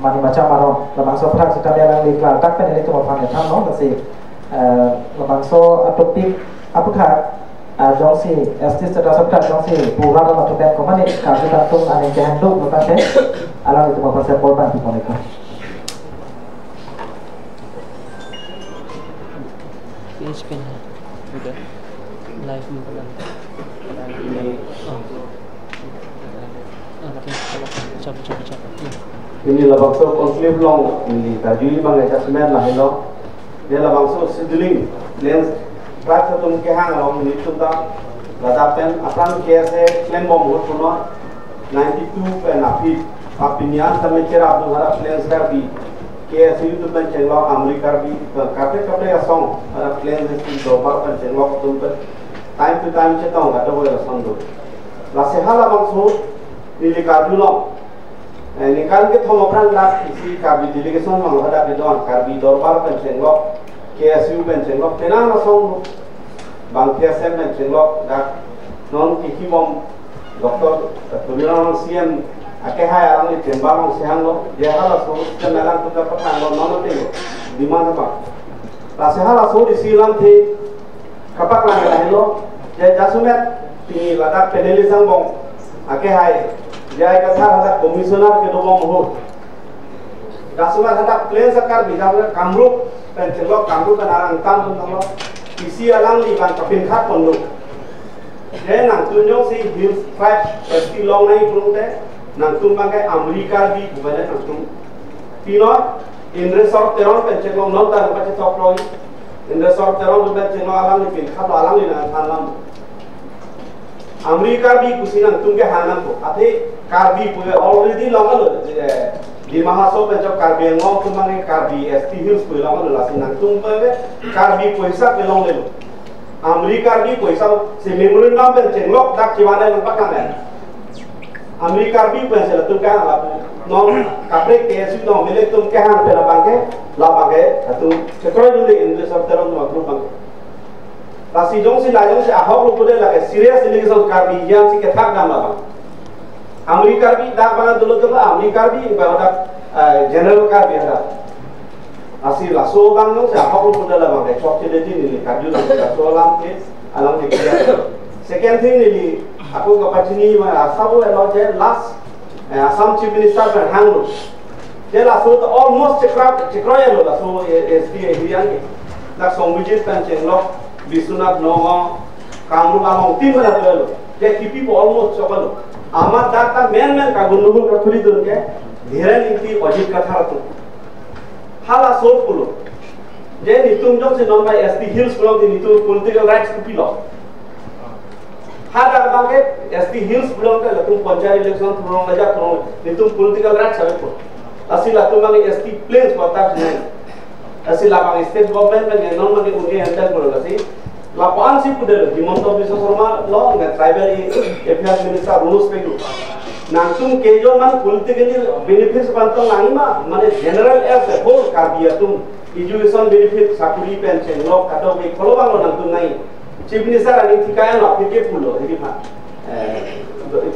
mani macha maron, labangso aphuthak sitame alangli klardak pen ilitum aphan ethan non, lasi, ah, labangso a topic aphuthak, ah, jongsi S T status aphuthak jongsi pura dalam atupen komane, karju tangtung aning kehang duk, lapen ke, alanglitum aphan sempol pan tu konek. Page pen hai. Live mo pala. Oh. Okay. Chap, chap, chap. Hmm. Pini labangso conclave along, pini karju abang adjustment lahelo. Dia labangso scheduling, plains, plains atum kehang along nelitum ta ladak pen aphrang K S A klembom ahut punon, ninety-two pen aphi, apini an tame cherap dun hadak plains Karbi, K S U atum pen chenglok, Amri Karbi, kaprek kaprek asong, hadak plains district dorbar pen chenglok atum pen time to time chetong kadokave asong do. Lasi halabangso neli karjulong, eh, ningkan kethom aphrang dak isi Karbi delegation along hadak kedon, Karbi dorbar pen chenglok, K S U pen chenglok, penang asong do. Bang K S M pen chenglok dak non kehibom Doctor Tuliram C M akehai alangli chamber along si hanglo, dia halaso kemelang puja pathanglo, non atenglo, demand apa. Lasi halaso isi lamthe kapaklang lahelo, dia jasemet pini ladak P N L S angbong akehai, dia Kathar hadak commissioner kedobom ahut. Jasemet hadak plains a Karbi, jasemet Kamrup pen chenglok, Kamrup pen arang tam tum tanglo. Isi alangli bang kapinkhat pon do. Je nangtum jongsi Hill Tribe S T longnoi pulote, nangtum bangke Amri Karbi pu bane nangtum. Pino, Indreswar Teron pen chenglok, non ta pachethok loi. Indreswar Teron pen chenglok alangli pinkhat lo, alangli nangthan lam. Amri Karbi pusi nangtum kehang nangpo. Athe Karbi pu already longlo, eh, Dima Hasao pen chok Karbi Anglong atum bangke Karbi S T Hills pu longlo, lasi nangtum bangke Karbi pu hisap ke longlelo. Amri Karbi pu hisap si memorandum pen chenglok dak chiwane nang pakang ya. Amri Karbi pu si latum kehang lapu. Non kaprek K S U non melek atum kehang pen abangke, labangke latum chekroi dunde Indreswar Teron atum group bangke. Lasi jongsi la jongsi ahok lo pulote lake serious allegation Karbi hian si kethak dam labang. Amri Karbi dak bang dolo dolo Amri Karbi ba dak, eh, general Karbi hadak. Lasi laso abang jongsi ahok lo pulote labang ke chokche de neli karju laso alam ke alam ke clear. Second thing neli ako kapachini ma asabo elo je last, eh, Assam Chief Minister pen hanglo. Je laso ta almost chekroi, chekroi lo laso, eh, S D area ke. Dak Songbijit pen chenglok, Biswanath, Nagaon, Kamrup along tin bala lo. Je kipi po almost choklo. Amat dak ta men men kagun lugun kathuri dun ke, Dhiren Ingti, Ajit Kathar atum. Halaso pulo. Je nelitum jongsi non bai S T Hills pulo, nelitum political rights kopilo. Hadak bangke S T Hills pulote latum panchayat election thurong lajak thurong, nelitum political rights avepo. Lasi latum bangke S T plains kota sinai. Lasi labang state government bangke non bangke unke enten pulo lasi. Lapu-an si pudelo Himanta Biswa Sarma lo nge tribal affairs minister Ronoj Pegu. Nangtum kejo man politically benefits pantang langma, mane general as a whole Karbi atum education benefit, sakuri pen chenglok kadokave kolo banglo nangtum nai. Chief Minister aning thikaya lo, phike pulo, hidi pha. Eh,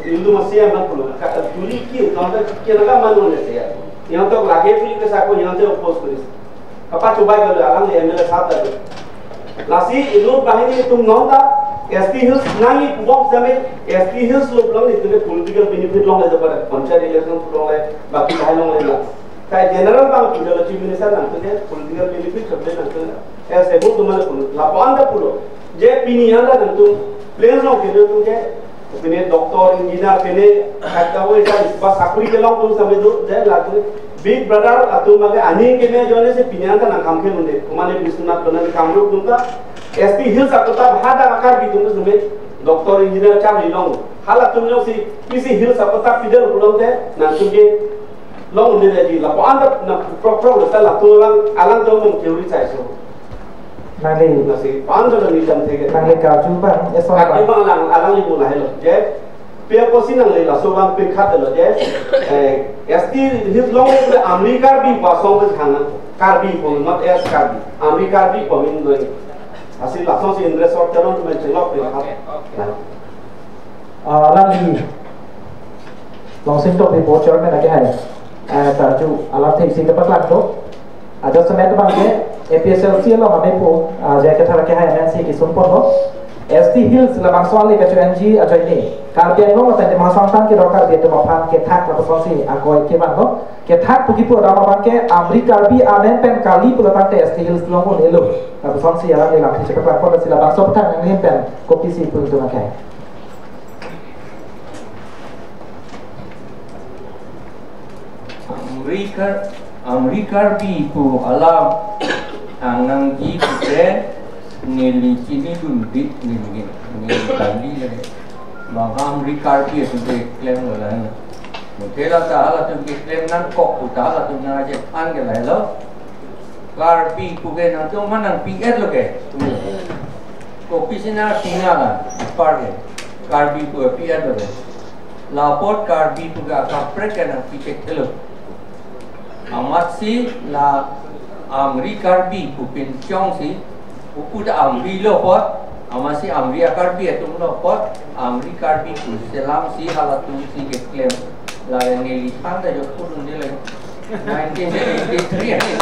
Hindu masih yang pulo. Ka, tuli ki, nonton ki naga manu ne se ya. Yang tok lage puli ke sako, yang tok oppose kuris. Kapachubai kalau alangli M L A sahab tadi. Lasi inut banghini atum non ta, S T Hills nangji pubom same, S T Hills lo pulang nelitum ke political benefit longle, jabat panchayat election longle, baki lahai longle la. Kai general abang pujo lo Chief Minister nangtum ke political benefit sebenarnya nangtum ke. Eh, sebut tu mana pun. Lapu-an ta pulo. Je pini anta nangtum plains along kedo atum ke, pini doctor, engineer, pini kata woi kan, bas sakuri kelong atum same do, je latum Big Brother atum bagi aning keme ajoine si pini anta nangkam ke unde. Kumane Biswanath, Bamnahat, Kamrup atum ta, S T Hills atum ta hadak Karbi atum same doctor, engineer charli long. Halatum jongsi pisi Hills atum ta pidel pulote, nangtum ke long unde jadi. Lapu-an ta na prok prok lo ta latum alang, alangtum mong theory chai so. Nangli, lasi pan do neli jam theke. Nangli karju abang, eson karju abang. Abang alang, alangli mula helo. Je, pi apotsi nangli laso abang pikhat lo je. Eh, S T Hills longle pule Amri Karbi pu asong pen hang. Karbi pu, not S Karbi. Amri Karbi pu amen lo. Lasi lasonsi Indra Sor Teron tu menchelok pikhat. Okay, okay. Nah. Ah, alangli Longsing Tokbi Board Chairman akehai, eh, karju alam thengsi kepaklang do. Adjustment abang ke A P H L C along amepo, ah, J I Kathar akehai M N C kesung ponlo. S T Hills labangso ale kacho-enji ajoine Karbi Anglong lapen Dima Hasao angtan kedo Karbi atum aphan kethak lapusonsi akoi kevanlo. Kethak pu kipu dam abang ke Amri Karbi amen pen kali pulo tangte S T Hills long un-elo. Lapusonsi alangli lamthe chepaklang pon, lasi labangso aphuthak nangli pen kopisi pu itum akehai. Amri Kar-, Amri Karbi pu alam ang nangji pute neli chinidun bit neli, neli kali lagi. Bang Amri Karbi atum ke klemlo la. Mungkin la ta halatum ke klem nangkok pu ta halatum nangchephan ke lahelo. Karbi pu ke nangtum ma nangpi-et lo ke. Kopisi nangpinga la, apar ke. Karbi pu pi-et lo ke. Lapot Karbi pu ke akaprek ke nangpi-et lo. Amatsi la Amri Karbi pu pinchongsi, pu pu ta Amri lo apot, amatsi Amri a-Karbi atum lo apot, Amri Karbi pu selamsi halatumsi keklem. La neli than ta jok pudun di lagi. Nineteen eighty-three ani.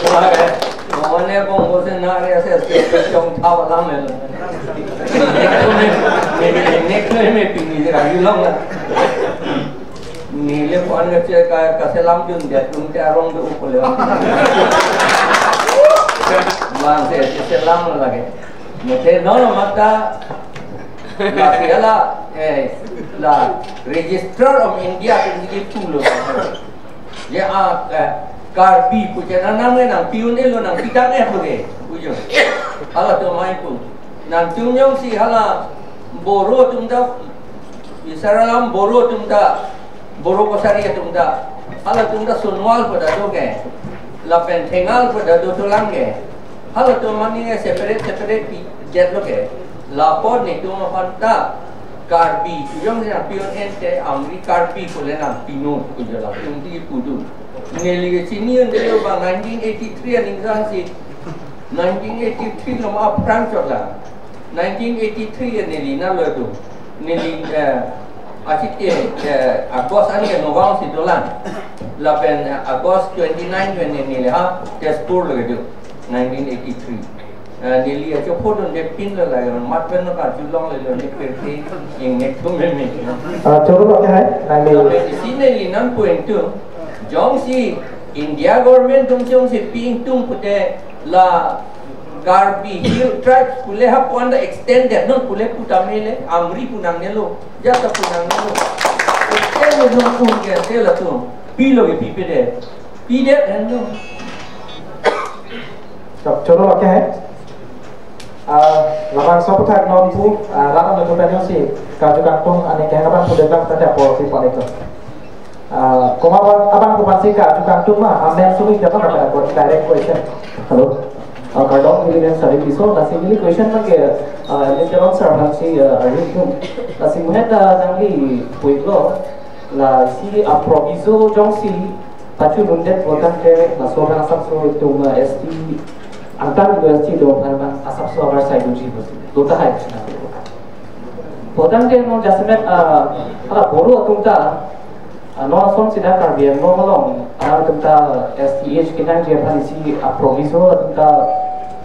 Wah, eh, mane bong bosen na re ase ase chong thaw alam le. Next time me pini jera yulong la. Neli pon ke che ka, kaselam jun dia tum te arong do upole. Bang se, se selam lagi. Mete no no mata. La sila, eh, la Registrar of India pen di pulo. Ya, ah, eh, Karbi pu chena nang le nangpi un-elo, nangpi tang eh pu ke. Pujo. Halatum mai pu. Nangtum jongsi hala Boro atum ta, isar alam Boro atum ta, Boro Kachari atum ta, halatum ta Sonowal pu ta do ke, lapen Thengal pu ta do tulang ke. Halatum mane separate separate pidet lo ke. Lapot netum aphan ta Karbi pu jongsi nangpi un-ente Amri Karbi pule nangpinon pu jo latum di pudun. Neli ke chini un-elo bang nineteen eighty-three aning sangsi. Nineteen eighty-three lo ma aphrang chot la. Nineteen eighty-three ya neli na lo do. Neli, eh, achit, eh, August ani ya Nagaon si dolang. Lapen, eh, August twenty-nine pen neli ha Tezpur lo do. Nineteen eighty-three. Eh, neli ya chopho dun de pin lo la, mat pen lo karjulong le lo ne perte ing ne tum me me. Ah, choro lo ke hai, nangli. Lapen isi neli nangpu ingtung. Jongsi India government atum jongsi pi ingtung pute la Karbi Hill Tribes pule ha pu anta extended non pule pu tame le Amri pu nangnelo, jata pu nangnelo. Extended non pu ke te latum. Pilo ke pipedet. Pidet henlo. Choro lo ke hai. Ah, labangso aphuthak non pu, ah, rat atum pen jongsi karju kangtung aning kehang abang pu detlang tadi aporsi pon iklo. Ah, komat abang, abang pu aphansi karju kangtung ma, amen sumi japa kata ko direct question. Hello. Ah, kardom, neli nang Sari Tisso, lasi neli question abang ke, ah, neli Teron sir aphansi, ah, arju tum. Lasi muhen ta nangli pu iklo, lasi a-proviso jongsi pachunundet pu tangte, laso abang asapso itum, ah, S T, angtan S T do aphan abang asapso abar sai doji pusi. Do tahai. Pu tangte non jasemet, ah, hala Boro atum ta, ah, non asonsi dak Karbi Anglong along, ah, atum ta S T H kenangji aphan isi a-proviso atum ta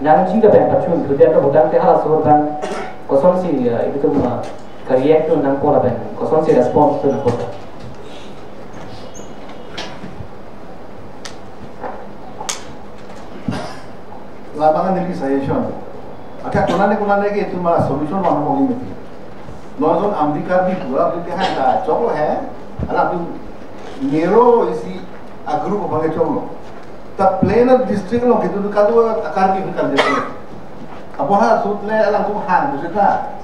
Nangji lapen pachun, kemudian kemudian te halaso abang kosonsi, eh, ilitum, eh, ka-react tu nangpo lapen kosonsi response tu nangpo. Labang neli suggestion. Acha konane konane ke itum a solution vangpo mati. Non ason Amri Karbi pura atum ke hai ta choklo he. Hala atum narrow isi a group abang ke choklo. Ta plain district along ke itum kadokave Karbi ke kan jati. Apot ha sutle alangtum hang pusita.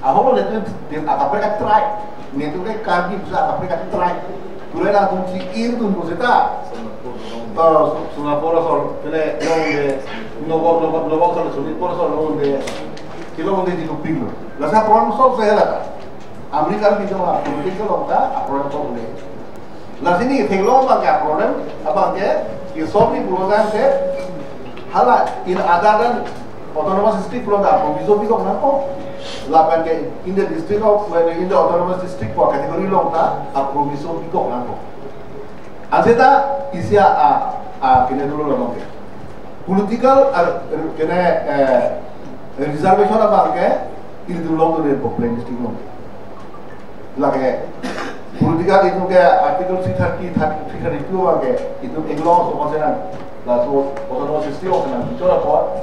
Ahok le tu akaprek a-tribe. Netum ke Karbi pusi akaprek a-tribe. Pura alangtumsi ir dun pusita. Oh, Sonapur asor, pele along de, Nobong, Nobong, Nobong asor, Sonapur asor along de. Kilo along de di kuping lo. Lasi problem solve sehela ta. Amri Karbi jong a politics along ta, a problem solve le. Lasi neli theklong abang ke problem, abang ke, ke solve ni pulo tangte, hala in other than autonomous district pulo ta, proviso bikok nangkok. Lapen ke in the district of, in the autonomous district pu category along ta, a proviso bikok nangkok. Anse ta, isi a, a, a, kene dolo lo abang ke. Political, a, kene, eh, reservation abang ke, ilitum along tu de problem district along. Lake, political itum ke Article three thirty, thirty, three thirty-two abang ke, itum eglong so konsenan, laso autonomous district konsenan, bichara apot,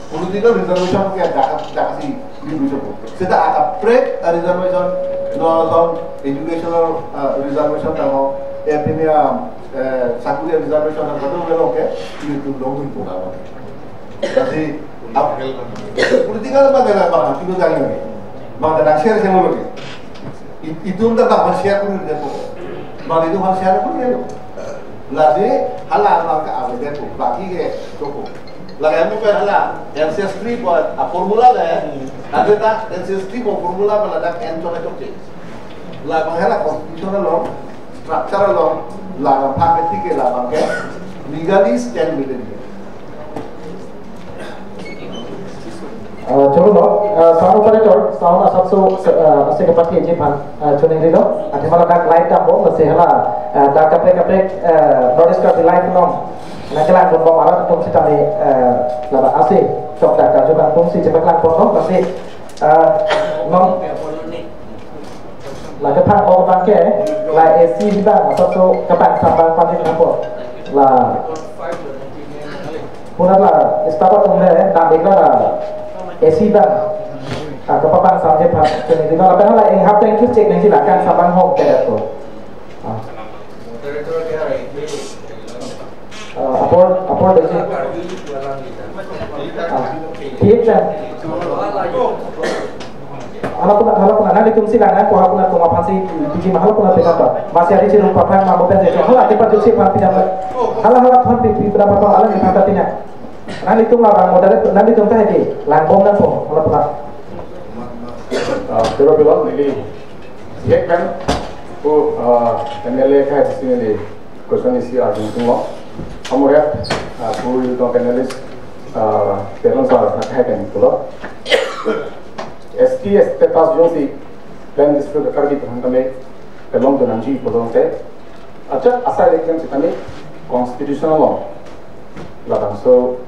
political reservation ke dak, dak si, di bisa po. Seta akaprek, a reservation, non ason educational, uh, reservation tangho, eh, pini, um, eh, sakuri reservation tangho, kadokave along ke, ilitum along tu po ka. Lasi, ap-, political abang ke la abang, kilo jang ini. Abang ta share share lo ke. It-, itum ta abang share kuri de po. Abang itum abang share kuri de po. Lasi, hala abang ke ave de po. Baki ke choklo. Lake amu ke hala ancestry pu a formula le. Ante ta ancestry pu formula pu ladak en chokche chokche. Labang hala constitution along, structure along, labang phamethi ke labang ke legally stand within. Uh, choro lo, uh, sound operator, sound asapso, uh, ase kepathe ji aphan, uh, choningri lo, athema ladak light dampo, lasi hala, uh, dak kaprek kaprek, uh, North East Karbi Live along nangkelang ponbom arat atum sitame, uh, laba ase, chok dak kaju kangtung si chepaklangpon lo, lasi, uh, non, la kephan ok abang ke, la A C abang, asapso kephan sambang pandit nangpo. La, punat la, staff atum le, dam ik la, la A C abang. Ah, kepabang samje aphan, chini di la, la, la, inghap thank you check nangji la, kan sambang hong ke to. Ah. Ah, apor, apor desi. Ah, thik ya. Hala puna, hala puna, nanglitum si lang, ko hala puna, tuma aphansi, biji ma hala puna pekata. Masi ari chirung pathang ma mopen sejo. Hala tipa jusi aphan pina. Hala, hala aphan pi, pi, pina apa, hala ni pata pina. Nanglitum la bang modal, nanglitum ta hedi, langbom nangpo, hala puna. Ah, pero belum, ini. Siap kan? Oh, ah, M L A ka di sini di. Question isi arjun tunglo. Amore, ah, pu ilitum panelist, ah, Teron sir, na kahai pen pulo. S T status jongsi plain district Karbi aphan tame pelongdun nangji pulo te. Acha asai le klem sitame constitutional law. Labangso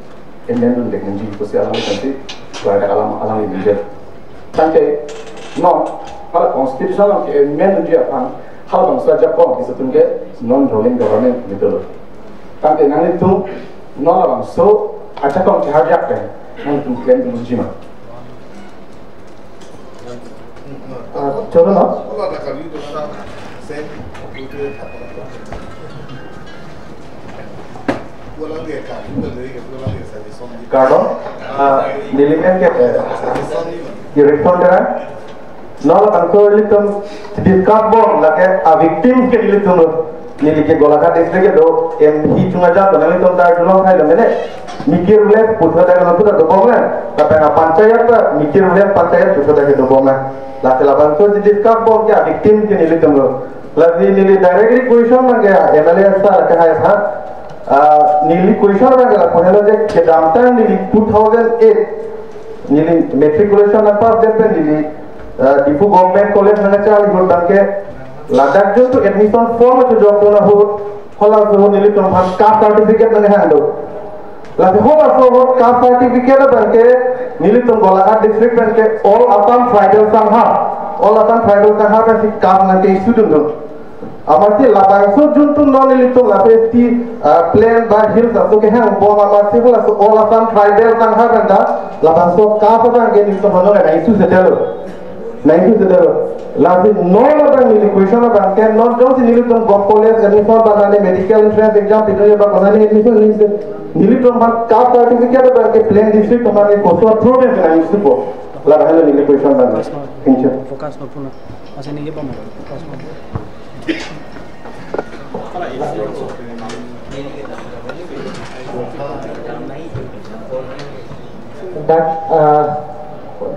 amendment dek nangji pusi alangli kansi, klai dak alam, alangli ningje. Tangte, non, hala constitution along ke amendment nangji aphan, halabangso ajakong, isi atum ke non-ruling government betul. Tangte nanglitum, non labangso ajakong keharjak pen, nanglitum claim nangji ma. Ah, choro lo? Kardom, ah, neli men ke, eh, i respond tera. Non labangso ilitum discuss bom lake a victim ke ilitum. Neli ke Golaghat district kedo M P chunga jat nangtum ta julong hai lo mene. Mikir village puthot ta nangtum ta dobom le. Lapen a panchayat ta Mikir village panchayat puthot ta dobom le. Lasi labangso discuss bom ke a victim ke nelitum lo. Lasi neli directly question nang ke M L A sir ke hai ha. Ah, neli question nang ke lapu helo je kedamtang neli two thousand eight neli matriculation nangpass det pen neli, ah, Diphu Government College nangchali ahut abang ke ladak jo tu admission form tu jok tu ahut, hala ahut nelitum aphan caste certificate nanghang do. Lasi halaso caste certificate abangke nelitum Golaghat district pen ke All Assam Tribal Sangha, All Assam Tribal Sangha pensi caste nangke-issue dunlo. Amatsi labangso juntu non nelitum lapu S T, ah, plain ba hills aso kehang bom amatsi halaso All Assam Tribal Sangha pen ta labangso caste abangke nelitum hono nang-issue sedetlo. Nang-issue sedetlo. Lasi non abang neli question abangke non jongsi nelitum Govt College admission ba nani medical entrance exam pidunji ba konani admission neli se nelitum abang caste certificate abangke plain district abangke koso approve nang-issue po. Labang helo neli question abang. Thank you. Focus no puna. Asa ni ye bom. Focus no. Dak, ah,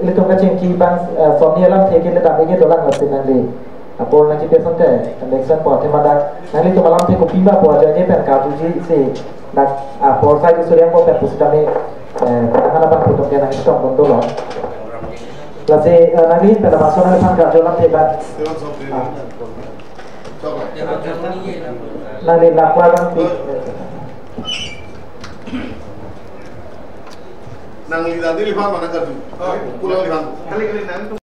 ilitum kachingki abang, ah, sonni alamthe ke le dam ege dolang lasi nangli apor nangchipi asonte connection po athema dak nanglitum alamthe kopima po ajoine pen karjuji si dak, ah, apor sai Surya po pen pusitame, eh, penang abang putum ke nangchetong pon dolo. Lasi, eh, nangli pen lapuson nangphan karju alamthe abang. Ah. Nangli lakwa abang pi. Nangli dan di liphan mana karju? Pulang liphan.